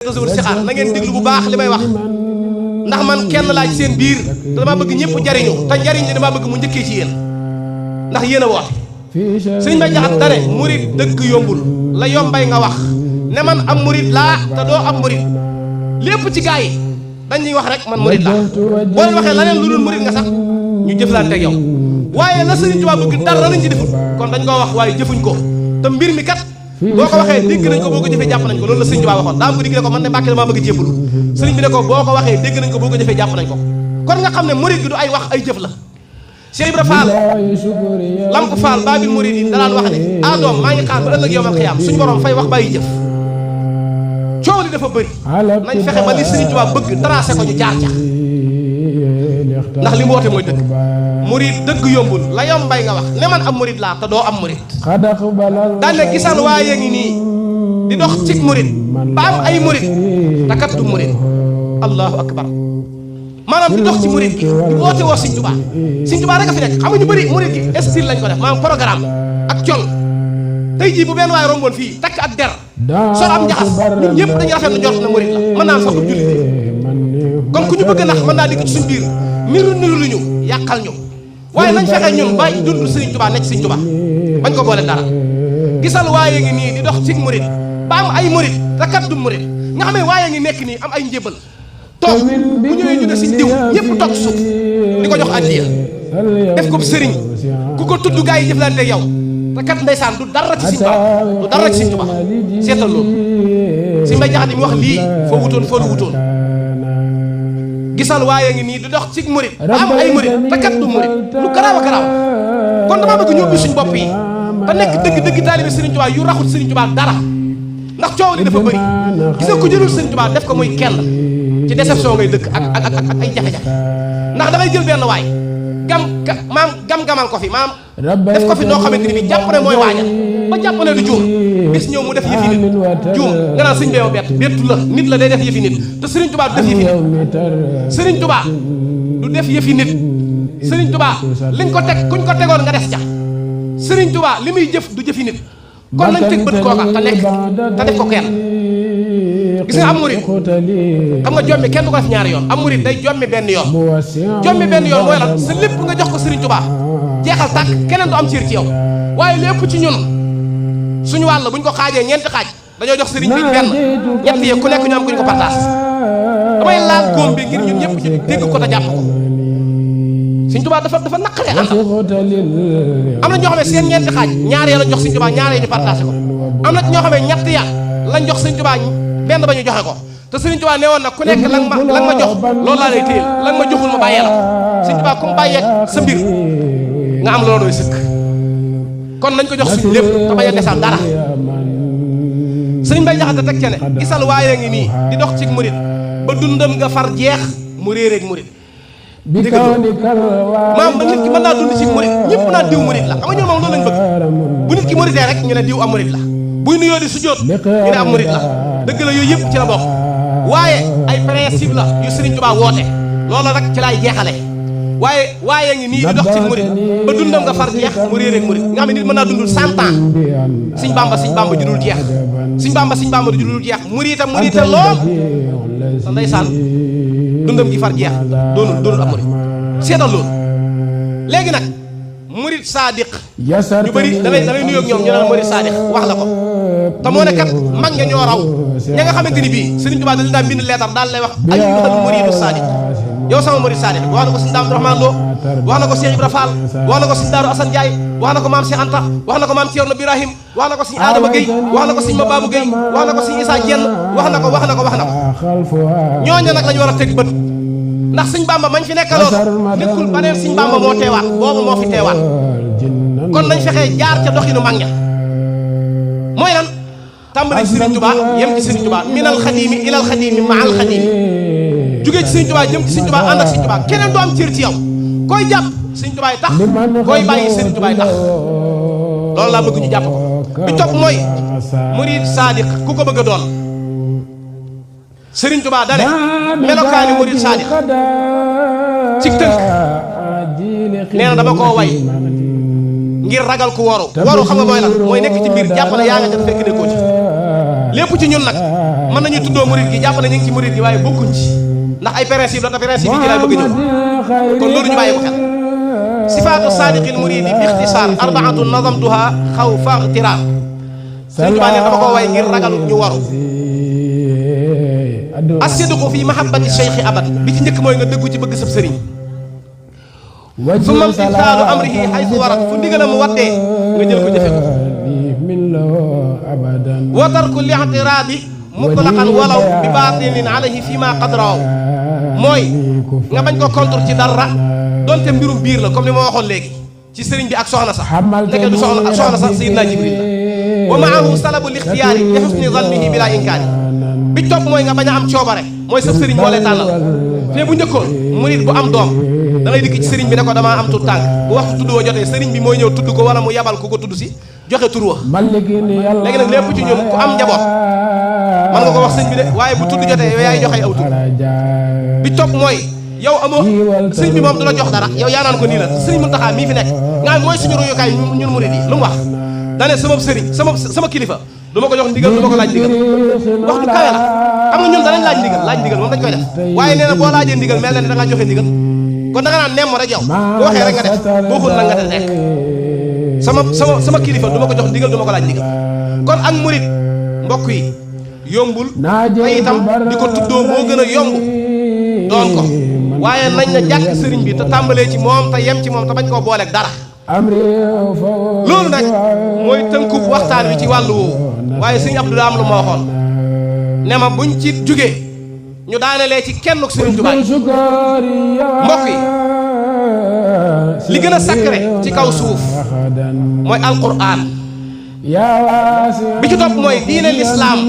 tasawul si xaar na ngeen déglu bu baax li may wax ndax man kenn laa ci seen biir te dama bëgg ñëpp jariñu te njariñ li dama bëgg mu njëkkee ci yéen ndax yéen a woote sëñ Mbay Jaxate dane murit dëgg yombul la yombay nga wax ne man am murit laa te doo am murit lépp ci gaa yi dañuy wax rek man murit laa boo leen waxee leneen lu dul murit nga sax ñu jëflante ak yow waaye la Sëriñ Tuubaa bëgg dara lañ ci deful kon dañ koo wax waaye jëfuñ ko te mbir mi kat boo ko waxee dégg nañ ko boo ko jëfee jàpp nañ ko loolu la Sëriñ Tuubaa waxoon daa am ko digg ne ko man de Mbàkke damaa bëgg jébbalu sëriñ bi ne ko boo ko waxee dégg nañ ko boo ko jëfee jàpp nañ ko kon nga xam ne murit gi du ay wax ay jëf la Cheikh Ibra Fall Lamp Fall Babil murit yi danaan wax ne doom maa ngi xaar ba ëllëg yowmal xiyaam suñu borom fay wax bàyyi jëf coow li dafa bëri nañ fexe ba li Sëriñ Tuubaa bëgg tracé ko ñu jaar ca ndax li mu woote mooy dëgg murit dëgg yombul la yombay nga wax ne man am murit laa te doo am murit daan ne gisal waaye ngi nii di dox cig murit ba am ay murit te kat du murit allahu akbar maanaam di dox ci murit gi di woote woo Sëriñ Tuubaa Sëriñ Tuubaa rek a fi nekk xam nga ñu bëri murit gi style lañ ko def maanaam programme ak col tey jii bu benn waaye romboon fii takk ak der sol am njaxas ñun ñëpp dañuy rafet na jort na murit la mën naa sax du jullit kon ku ñu bëgg nax mën naa dikk ci suñ biir miru niru lu ñu yàqal ñu waaye nañ fexe ñun ba dund Sëriñ Tuubaa nekk Sëriñ Tuubaa bañ ko boole dara gisal waaye ngi nii di dox ci murit ba am ay murit te kat du murit nga xam ne waaye ngi nekk nii am ay njébal toog bu ñëwee ñu ne Sëriñ diw ñëpp toog suuf di ko jox addiya def ko sëriñ ku ko tudd gaa yi jëflante yow te kat ndeysaan du dara ci Sëriñ Tuubaa du dara ci Sëriñ Tuubaa seetal loolu Sëriñ Mbay Jaxate mi wax lii foo wutoon foo lu wutoon gisal waaye ngi nii di dox ci murit ba am ay murit te kat du murit lu garaaw a garaaw kon dama bëgg ñu ubbi suñ bopp yi te nekk dëgg taalibe Sëriñ Tuubaa yu raxut Sëriñ Tuubaa dara ndax coow li dafa bëri gis nga ko jëlul Sëriñ Tuubaa def ko muy kenn ci déception ngay dëkk ak ay jafe-jafe ndax da ngay jël benn waay gam-gamal ko fi maam def ko fi noo xamante ni bi jàpp ne mooy waajal ba jàpp ne du juum bis ñëw mu def yëfi nit juum nga naan sëñ bee ma bettu la nit la day def yëfi nit te Sëriñ Tuubaa du def yëfi nit Sëriñ Tuubaa du def yëfi nit Sëriñ Tuubaa liñ ko teg kuñ ko tegoon nga des ca Sëriñ Tuubaa li muy jëf du jëfi nit kon nañ teg bët kooka te nekk te def ko kenn gis nga am murit xam nga jommi kenn du ko def ñaari yoon am murit day jommi benn yoon jommi benn yoon mooy lan sa lépp nga jox ko Sëriñ Tuubaa jeexal tàkk keneen du am cër ci yow waaye lépp ci ñun suñu wàll buñ ko xaajee ñeenti xaaj dañoo jox sëriñ bi benn ñett yi ku nekk ñu am ku ñu ko partage damay laal góom bi ngir ñun ñëpp ñu dégg ko te jàpp ko Sëriñ Tuubaa dafa naqaree àndal am na ñoo xam ne seen ñeenti xaaj ñaar ya lañ jox Sëriñ Tuubaa ñaar ya ñu partagé ko am na ñoo xam ne ñett ya lañ jox Sëriñ Tuubaa benn ba ñu joxe ko te Sëriñ Tuubaa nee woon nag ku nekk lan ma jox loolu laa lay téyel lan ma joxul ma bàyyee la Sëriñ Tuubaa ku mu bàyyee sa mbir nga am loolu doy sëkk kon nañ ko jox suñu lépp te bañ a desal dara Sëriñ Mbay Jaxate teg ca ne gisal waaye ngi nii di dox ci murit ba dundam nga far jeex mu réeréeg murit dégg nga maam ba nit ki mën naa dund ci murit ñëpp naa diw murit la xam nga ñun moom loolu lañ bëgg bu nit ki muritee rek ñu ne diw am murit la buy nuyoo di sujjóot ñu ne am murit la dëgg la yooyu yëpp ci la bokk waaye ay principe la yu Sëriñ Tuubaa woote loolu rek ci laay jeexale waaye ngi nii di dox ci murit ba dundam nga far jeex mu réeréeg murit nga xam ne nit mën naa dundul 100 ans Sëriñ Bamba ju dul jeex Sëriñ Bamba ju dul jeex murita lool sa ndeysaan dundam gi far jeex doonul am murit seetal loolu léegi nag murit saadiq ñu bëri damay nuyoog ñoom ñu naan murit saadiq wax la ko te moo ne kat mag ña ñoo raw ña nga xamante ni bii Sëriñ Tuubaa dañ daan bind leetar daal lay wax ayyuhal muridu saadiq yow sama murid saadiq wax na ko Sëriñ Daam Abdourahmane Lo wax na ko Cheikh Ibra Fall wax na ko Sëriñ Daaru Asan Njaay wax na ko maam Cheikh Anta wax na ko maam Ceerno Birahim wax na ko Sëriñ Adama Gueye wax na ko Sëriñ Mabaabu Gueye wax na ko Sëriñ Isaa Jenn wax na ko ñooña nag lañu war a teg bët ndax Sëriñ Bamba mañ fi nekkaloon nekkul baneen Sëriñ Bamba moo teewaat boobu moo fi teewaat kon nañ fexee jaar ca doxinu mag ña mooy lan tàmbali Sëriñ Tuubaa yem ci Sëriñ Tuubaa minal xadiimi ilal xadiimi maal xadiimi jugee ci Sëriñ Tuubaa jëm ci Sëriñ Tuubaa ànd ak Sëriñ Tuubaa keneen du am cër ci yow koy jàpp Sëriñ Tuubaa tax koy bàyyi Sëriñ Tuubaa tax loolu laa bëgg ñu jàpp ko bi topp mooy murid saadiq ku ko bëgg a doon Sëriñ Tuubaa dane melokaani murid saadiq ci tënk nee na dama koo way ngir ragal ku waru xam nga mooy lan mooy nekk ci biir jàpp ne yaa nga ca fekk nekkoo ci lépp ci ñun nag mën nañu tuddoo murid gi jàpp ne ñu ngi ci murid gi waaye bokkuñ ci ndax ay principe la te principe yi ci laay bëgg a ñëw kon loolu ñu bàyyi ko xel sifaatu saadiqil muridi bi ixtisaar arbaatun nazamtuha xaw faxtiraar Sëriñ Tuubaa ne dama ko way ngir ragal ñu waru as-sidqu fi mahabbati cheikhi abad bi ci njëkk mooy nga dëggu ci bëgg sab sëriñ summa imtisaalu amrihi haythu warat fu ndigalam waddee nga jël ko jëfe ko wa tarku li'tiraadi mutlaqan walaw bi baatinin alayhi fi ma qad raw mooy nga bañ ko contre ci dara donte mbirum biir la comme ni ma waxoon léegi ci sëriñ bi ak soxna sax nekk du soxna sax sayyidina Jibril la wa maahu salabul ixtiyaari li husni zannihi bila inkaari bi topp mooy nga bañ a am coobare mooy sa sëriñ moo lay tànnal fee bu njëkkoon murid bu am doom da ngay dikk ci sëriñ bi ne ko damaa am tur tànk bu waxtu tudd wa jotee sëriñ bi mooy ñëw tudd ko wala mu yabal ku ko tudd si joxe tur wa léegi nag lépp ci ñun ku am njaboot man nga ko wax sëñ bi de waaye bu tudd jotee yow yaay joxe aw tur bi topp mooy yow amoo sëñ bi moom du la jox dara yow yaa naan ko nii la sëriñ Muntaxa mii fi nekk nga mooy suñu royukaay ñun murid yi lu mu wax dane sama sëriñ sama kilifa du ma ko jox ndigal du ma ko laaj ndigal wax du kawe la xam nga ñun danañ laaj ndigal moom dañ koy def waaye nee na boo laajee ndigal mel na ne da ngaa joxe ndigal kon da nga naan nemm rek yow boo waxee rek nga def boo xul nag nga def rek sama kilifa du ma ko jox ndigal du ma ko laaj ndigal kon ak murid mbokk yi yombul te itam di ko tuddoo moo gën a yomb doon ko waaye nañ na jàkk sëriñ bi te tàmbalee ci moom te yem ci moom te bañ koo booleeg dara loolu nag mooy tënkub waxtaan wi ci wàllu woowu waaye sëñ Abdou daa am lu ma waxoon ne ma buñ ci jugee ñu daanelee ci kenn ku sëriñ Tuubaa mbokk yi li gën a sacré ci kaw suuf mooy alquran bi ci topp mooy diine lislaam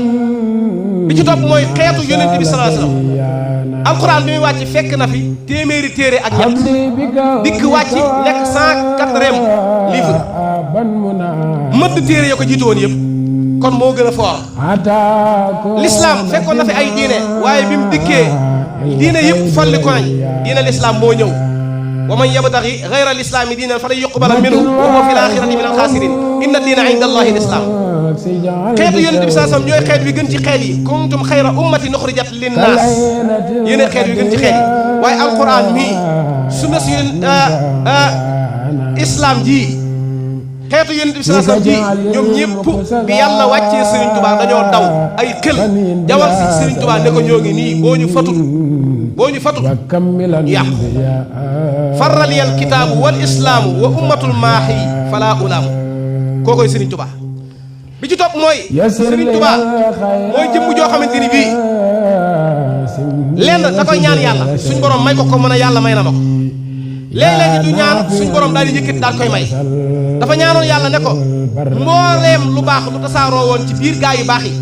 bi ci topp mooy xeetu yonent bi sallallahu alayhi wasallam alquran bi muy wàcc fekk na fi téeméeri téere ak ñett dikk wàcc nekk 104e livre mëdd téere ya ko jiitu woon yëpp kon moo gën a foor l'islam fekkoon na fi ay diine waaye bi mu dikkee diine yëpp folli ko nañ diine l'islam moo ñëw wa man yabtaxi gayra lislaami diinan falan yuqbala minhu wa huwa fi l-aaxirati min al-xaasiriin inna diina inda allahi l-islaam xeetu yonent bi sallallahu alayhi wasallam ñooy xeet wi gën ci xeet yi kuntum xayra ummatin uxrijat linnaas yéen xeet wi gën ci xeet yi waaye alquran mii sunna si islam ji xeetu yonent bi sallallahu alayhi wasallam ji ñoom ñëpp bi yàlla wàccee Serigne Touba dañoo daw ay xel jawal si Serigne Touba ne ko ñoo ngi nii boo ñu fatut yàqu farraliyal kitaabu wal islaamu wa ummatul maahi fala ulaamu kookoy Serigne Touba bi ci topp mooy Serigne Touba mooy jëmm joo xamante ni bii lenn da koy ñaan yàlla suñ borom may ko mën a yàlla may na ma ko léeg-léegi du ñaan suñ borom daal di yëkkati daal koy may dafa ñaanoon yàlla ne ko mbooleem lu baax lu tasaaroo woon ci biir gaa yu baax yi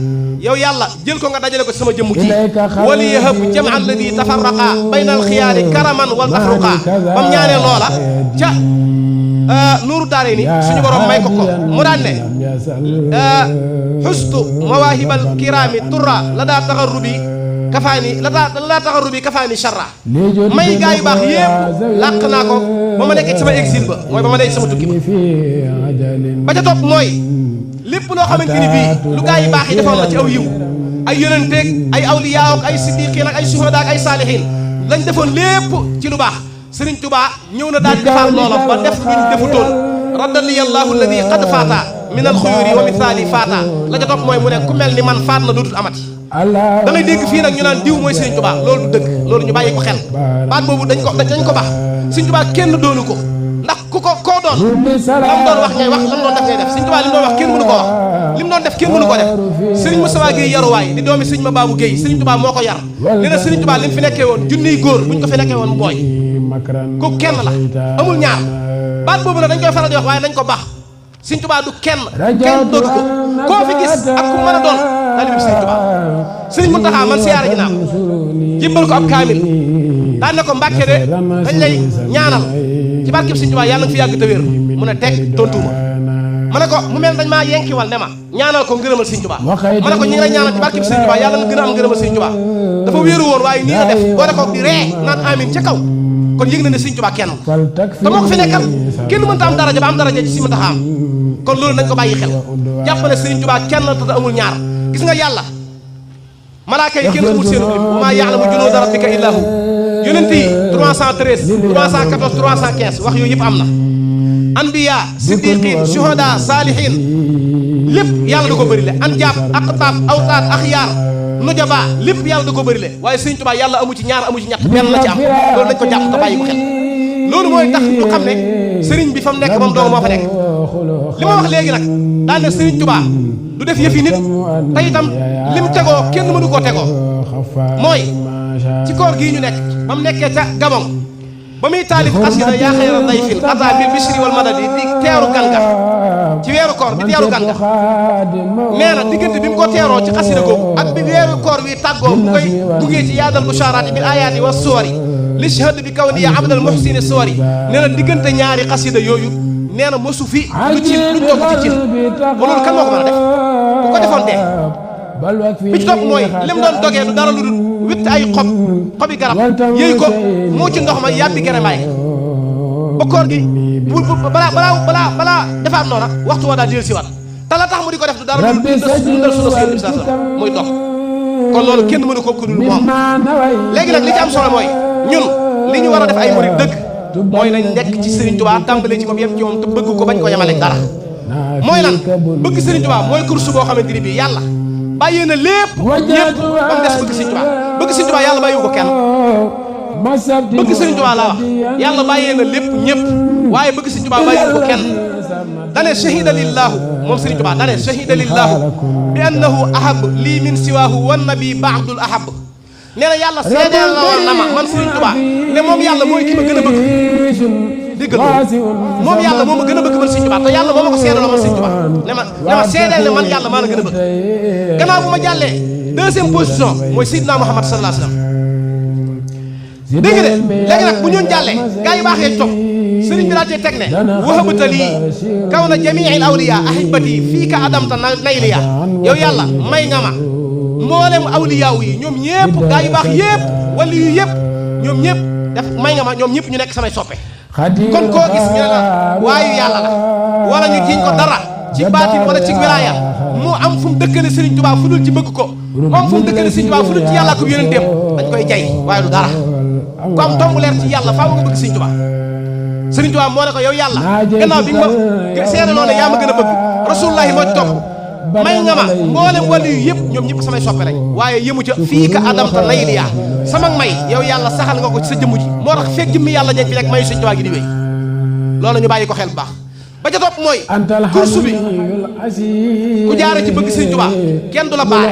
yow yàlla jël ko nga dajale ko ci sama jëmm ji wali yahab jama alladi tafarraqa bayna alxiyaari karaman wal afruqa bam ñaanee loola ca nuuru daare ni suñu borom may ko mu daan ne xustu mawaahibal kiraami turra la daa taxarrubi kafaani la daa taxarrubi kafaani charra may gaa yu baax yépp làq naa ko ba ma nekkee ci sama exil ba mooy ba ma nekk sama tukki ba ca topp mooy lépp loo xamante ni bii lu gaa yi baax yi defoon la ci aw yiw ay yonenteeg ay awliyaa ak ay siddiqiin ak ay suhadaa ak ay saalihiin lañ defoon lépp ci lu baax Sëriñ Tuubaa ñëw na daal di defaat loola ba def luñ defutoon raddali allahu alladi qad faata min alxuyuri wa mithaali faata la ca topp mooy mu ne ku mel ni man faat na dootul amati da ngay dégg fii nag ñu naan diw mooy Sëriñ Tuubaa loolu du dëgg loolu ñu bàyyi ko xel baat boobu dañ ko baax Sëriñ Tuubaa kenn doonu ko ndax ku ko koo doon lam doon wax ngay wax lam doon def ngay def Sëriñ Tuubaa li mu doon wax kenn mënu ko wax li mu doon def kenn mënu ko def Sëriñ Moustapha Guèye yaruwaay di doomi Sëriñ Mababou Guèye Sëriñ Tuubaa moo ko yar nee na Sëriñ Tuubaa li mu fi nekkee woon junniy góor buñ ko fi nekkee woon booy ku kenn la amul ñaar baat boobu nag dañ koy faral di wax waaye nañ ko baax Sëriñ Tuubaa du kenn dootu ko koo fi gis ak ku mën a doon taalibe bi Sëriñ Tuubaa Sëriñ Muntaxa man siyaare ji naa ko jébbal ko ab kaamil daan ne ko Mbàkke de dañ lay ñaanal ci barkeb Sëriñ Tuubaa yàlla nga fi yàgg te wér mu ne teg tontuuma ma ne ko mu mel dañ maa yenkiwal ne ma ñaanal ko ngërëmal Sëriñ Tuubaa ma ne ko ñi ngi lay ñaanal ci barkeb Sëriñ Tuubaa yàlla nga gën a am ngërëmal Sëriñ Tuubaa dafa wéeru woon waaye nii la def boole ko di ree naan amin ca kaw kon yëg na ne Sëriñ Tuubaa kenn te moo ko fi nekkal kenn mënta am daraja ba am daraja ci si mënta am kon loolu nañ ko bàyyi xel jàpp ne Sëriñ Tuubaa kenn te amul ñaar gis nga yàlla malaaka yi kenn amul seen lim wa maa ya'lamu junuuda rabbika illaa hu yonent yi 313 314 315 wax yooyu yëpp am na anbiya siddiqin shuhada saalihin lépp yàlla da ko bëri le anjaab aqtaab awtaad axyaar nujaba lépp yàlla da ko bëri le waaye Sëriñ Tuubaa yàlla amu ci ñaar amu ci ñett benn la ci am loolu nañ ko jàpp te bàyyi ko xel loolu mooy tax ñu xam ne sëriñ bi fa mu nekk moom dong moo fa nekk li ma wax léegi nag daan ne Sëriñ Tuubaa du def yëfi nit te itam lim tegoo kenn mënu koo tegoo mooy ci koor gii ñu nekk ba mu nekkee ca Gabon ba muy taalif xasida yaa xayra dayfin ataa bil bishri wal madadi di teeru ganga ci weeru koor di teeru ganga nee na diggante bi mu ko teeroo ci xasida googu ak bi weeru koor wi tàggoo mu koy buggee ci yaadal bushaaraati bil ayaati wa suwari li shahad bi kawni ya abdal muhsini suwari nee na diggante ñaari xasida yooyu nee na mosu fi lu ci lu togg ci cin ba loolu kan moo ko mën a def ku ko defoon dee bi ci topp mooy lim doon dogee du dara lu dul witt ay xobi garab yëy ko moo ci ndox ma yàbbi gere mbaay ba koor gi bu balaa dafa am noona waxtu wa daal jël si waat te la tax mu di ko def du dara lu dul sunu seen bi sa muy dox kon loolu kenn mënu ko kudul moom léegi nag li ci am solo mooy ñun li ñu war a def ay murid dëgg mooy nañ nekk ci Serigne Touba tàmbalee ci moom yem ci moom te bëgg ko bañ ko yemale dara mooy lan bëgg Serigne Touba mooy course boo xamante ni bii yàlla bàyyee na lépp ñëpp ba mu des bëgg Serigne Touba bëgg Serigne Touba yàlla bàyyiwu ko kenn bëgg Serigne Touba laa wax yàlla bàyyee na lépp ñëpp waaye bëgg Serigne Touba bàyyiwu ko kenn dane shahida lillahu moom Serigne Touba dane shahida lillahu bi annahu ahab lii min siwaahu wan nabi ba'dul ahab nee na yàlla seedeel la woon na ma man Serigne Touba ne moom yàlla mooy ki ma gën a bëgg dégg nga moom yàlla moo ma gën a bëgg man Serigne Touba te yàlla moo ma ko seedeel man Serigne Touba ne ma seedeel ne man yàlla maa la gën a bëgg gannaaw bu ma jàllee deuxième position mooy Seydina Muhammad sallallahu alayhi wa sallam dégg nga de léegi nag bu ñoon jàllee gaa yi baaxee topp Serigne bi daal cee teg ne wahabta lii kaw na jamiil awliya ahibati fii ka adamta nayliya yow yàlla may nga ma mboolem awliyaaw yi ñoom ñëpp gaa yu baax yëpp wala yu yëpp ñoom ñëpp def may nga ma ñoom ñëpp ñu nekk samay soppe kon koo gis ñu ne la waayu yàlla la wala ñu jiñ ko dara ci baatin wala ci wilaaya mu am fu mu dëkkale Serigne Touba fu dul ci bëgg ko mu am fu mu dëkkale Serigne Touba fu dul ci yàlla ko yonenteem dañ koy jay waaye du dara ku am tomb leer ci yàlla faaw nga bëgg Serigne Touba Serigne Touba moo ne ko yow yàlla gannaaw bi nga ma seere loo ne yaa ma gën a bëgg rasulullahi moo ci topp may nga ma mboolem wàllu yu yëpp ñoom ñëpp samay soppe lañ waaye yëmu ca fii ka adamta nayliya sama may yow yàlla saxal nga ko ci sa jëmm ji moo tax fekk jëmmi yàlla jeeg fi rek mayu Serigne Touba gi di wéy loolu ñu bàyyi ko xel bu baax ba ca topp mooy course bi ku jaare ci bëgg Serigne Touba kenn du la baare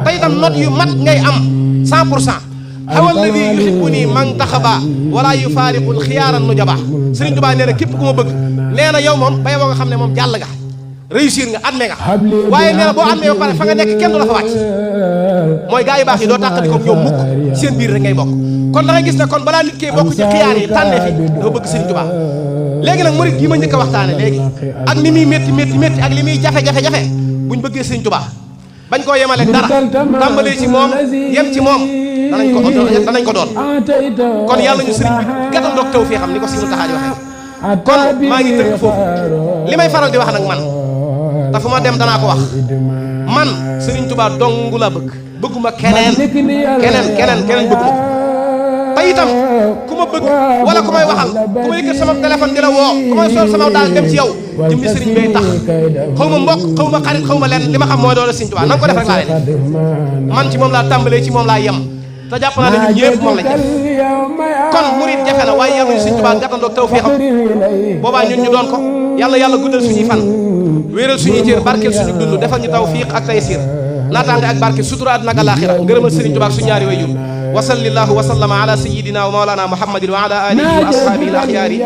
te itam note yu mat ngay am 100% xawal la di yuhibbuni man taxaba wala yufaariqul xiyaaran nu jaba Serigne Touba nee na képp ku ma bëgg nee na yow moom bay boo nga xam ne moom jàll nga réussir nga admé nga waaye nee na boo admé ba pare fa nga nekk kenn du la fa wàcc mooy gaa yu baax yi doo tàqali ko ñoom mukk seen biir rek ngay bokk kon da ngay gis ne kon balaa nit kee bokk ci xiyaar yi tànnee fi dafa bëgg Serigne Touba léegi nag murid gi ma njëkk a waxtaane léegi ak ni muy métti ak li muy jafe-jafe buñ bëggee Serigne Touba bañ koo yemale dara tàmbalee ci moom yem ci moom danañ ko doon kon yàlla ñu Serigne bi gàttandoog taw fii xam ni ko Serigne Taxaadi waxee kon maa ngi tënk foofu li may faral di wax nag man te fu ma dem danaa ko wax man Serigne Touba dong la bëgguma keneen bëgguma te itam ku ma bëgg wala ku may waxal ku may yëkkat sama téléphone di la woo ku may sol sama daal dem ci yow jëmmi Serigne bay tax xaw ma mbokk xaw ma xarit xaw ma leen li ma xam mooy doole Serigne Touba na nga ko def rek laa leen man ci moom laa tàmbalee ci moom laa yem te jàpp naa ne ñun ñëpp moom lañ def kon murid jafe na waaye yàlla ñu Serigne Touba gàttandoog taw fii xam boobaa ñun ñu doon ko yàlla guddal suñuy fan wéeral suñuy cër barkeel suñu dund defal ñu tawfiq ak taysiir naataange ak barke sutura àddina ak alaaxira ngërëmal Serigne Touba ak suñu ñaari waajur wa sallallahu wa sallama ala sayyidina wa mawlana muhammadin wa ala alihi wa ashabihi al axyaari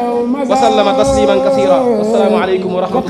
wa sallama tasliman kasira assalaamu aleykum wa rahmatullah